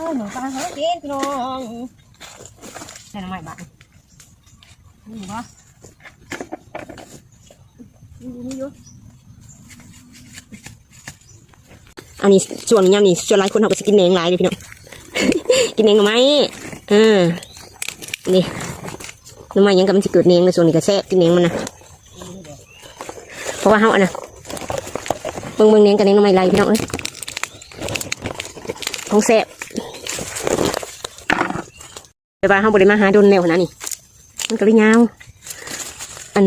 ເອົາໜໍ່ປາຫາກິນພີ່ນ້ອງ ແຕ່ໜໍ່ໄມ້ບາດນີ້ ມີບໍ່? ມີຢູ່ ມີຢູ່. ອັນນີ້ຊ່ວງຍາມນີ້ສ່ວນຫຼາຍຄົນເຮົາກໍຊິກິນແໜງຫຼາຍເດ້ພີ່ນ້ອງ ກິນແໜງໜໍ່ໄມ້ ເອີ ນີ້ ໜໍ່ໄມ້ຫຍັງກໍມັນຊິເກີດແໜງໃນຊ່ວງນີ້ກໍແຊບ ກິນແໜງມັນນະ ເພາະວ່າເຮົາອັນນະ ເບິ່ງ ເບິ່ງແໜງກັບແໜງໜໍ່ໄມ້ໄລ່ພີ່ນ້ອງເອີຍ ຂອງແຊບ. ແຕ່ວ່າເຮົາບໍ່ໄດ້ມາຫາດົນແລ້ວຫັ້ນນະນີ້ ມັນກໍເລີຍຍາວ ອັນ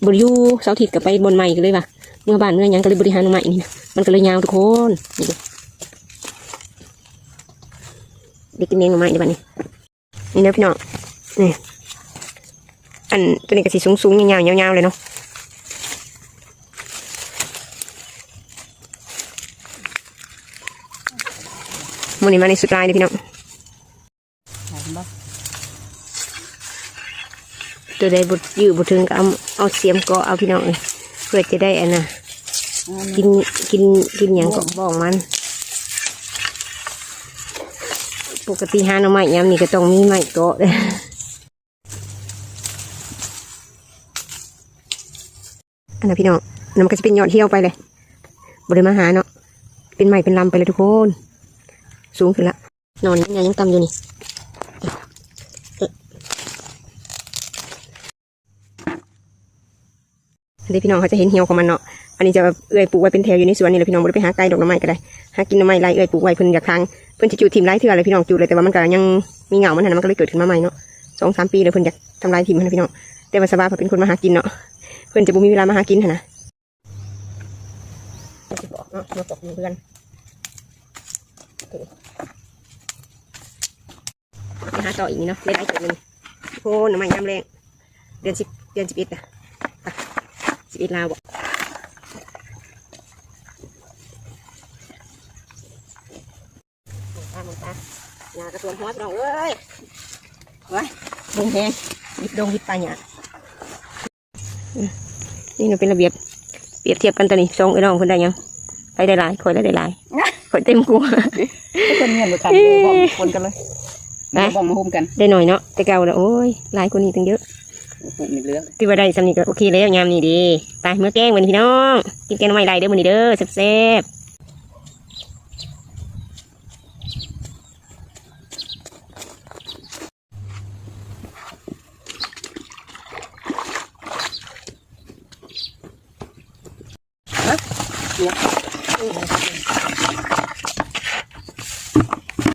ບໍ່ໄດ້ຢູ່ ເສົາອາທິດກໍໄປບ່ອນໃໝ່ ກໍເລີຍວ່າເມືອບ້ານເມືອຫຍັງ ກໍເລີຍບໍ່ໄດ້ຫາໜໍ່ໄມ້ນີ້ນະ ມັນກໍເລີຍຍາວທຸກຄົນ. ນີ້ເດ້ ໄດ້ກິນແໜງໜໍ່ໄມ້ເດ້ບັດນີ້ ນີ້ເດີພີ່ນ້ອງ ນີ້ ອັນ ຕົວນີ້ກໍຊິສູງໆ ຍາວໆ ຍາວໆ ເລີຍເນາະ. ມື້ນີ້ມາໃນຊຸດລາຍເດ້ພີ່ນ້ອງ ເຫັນບໍ່? ຕົວໃດບໍ່ ຢື້ບໍ່ເຖິງກໍເອົາ ເອົາສຽມເກາະເອົາພີ່ນ້ອງເອີຍ ເພື່ອຈະໄດ້ອັນນ່າ ກິນ ກິນ ກິນຫຍັງກໍບອກມັນ. ປົກກະຕິຫາໜໍ່ໄມ້ຍາມນີ້ກໍຕ້ອງມີໄມ້ເກາະເດ້. ອັນນັ້ນພີ່ນ້ອງ ອັນນັ້ນມັນກໍຊິເປັນຍອດຫ່ຽວໄປເລີຍ ບໍ່ໄດ້ມາຫາເນາະ ເປັນໄມ້ເປັນລຳໄປແລ້ວທຸກຄົນ ສູງຂຶ້ນລະ ໜໍ່ນີ້ຍັງໃຫຍ່ຍັງຕ່ຳຢູ່ນີ້. ເດ້ພີ່ນ້ອງ ເຮົາຈະເຫັນຫ່ຽວຂອງມັນເນາະ ອັນນີ້ຈະເອື້ອຍປູກໄວ້ເປັນແຖວຢູ່ໃນສວນນີ້ແຫຼະພີ່ນ້ອງ ບໍ່ໄດ້ໄປຫາໄກດອກໜໍ່ໄມ້ກໍໄດ້ ຫາກິນໜໍ່ໄม้ໄລ່ເອື້ອຍປູກໄວ້ ເພິ່ນຢາກຖາງ ເພິ່ນຈະຈູດຖິ້ມຫຼາຍເທື່ອແລ້ວພີ່ນ້ອງ ຈູດແລ້ວ ແຕ່ວ່າມັນກໍຍັງມີເຫງົ້າມັນຫັ້ນນະ ມັນກໍເລີຍເກີດຂຶ້ນມາໃໝ່ເນາະ ສອງສາມປີແລ້ວ ເພິ່ນຢາກທຳລາຍຖິ້ມຫັ້ນນະພີ່ນ້ອງ ແຕ່ວ່າສະຫວ່າງເພິ່ນເປັນຄົນມາຫາກິນເນາະ ເພິ່ນຈະບໍ່ມີເວລາມາຫາກິນຫັ້ນນະ. ເພິ່ນຊິບອກເນາະ ມາປອກຢູ່ເຮືອນ ໄປຫາຕໍ່ອີກນີ້ເນາະ ໄດ້ຫຼາຍເຕີບເລີຍນີ້ ໂອ້ ໜໍ່ໄມ້ຍາມແລ້ງ ເດືອນສິບ ເດືອນສິບເອັດນະ ສິບເອັດລາວບໍ ໝູນຕາ ໝູນຕາ ຫຍ້າກະຖ້ວມຫົວພີ່ນ້ອງເອີຍ ໂອ້ຍ ລົມແຮງ ວິດດົງວິດປ່າຫຍ້າ. ນີ້ເນາະ ເປັນລະບຽບ ປຽບທຽບກັນຕອນນີ້ ສອງເອື້ອຍນ້ອງເພິ່ນໄດ້ຫຍັງ ໃຜໄດ້ຫຼາຍ ຂ້ອຍລະໄດ້ຫຼາຍ ຂ້ອຍເຕັມກົວ ເພິ່ນເງິນບໍ່ທັນ ເອີ ເດີ ບໍ່ຄົນກັນເລີຍ ໄປ ບໍ່ມາໂຮມກັນ ໄດ້ໜ້ອຍເນາະ ແຕ່ເກົ່າລະ ໂອ້ຍ ຫຼາຍກວ່ານີ້ຕັ້ງເຍອະ ໂອ້ໂຫ ມີເລື່ອງ ຖືວ່າໄດ້ຊ່ຳນີ້ກໍໂອເຄແລ້ວຍາມນີ້ເດ້. ໄປ ເມືອແກງບັດນີ້ພີ່ນ້ອງ ກິນແກງໜໍ່ໄມ້ໄລ່ເດີມື້ນີ້ເດີ ແຊບໆ. ເອີ ເນຍ ເອີ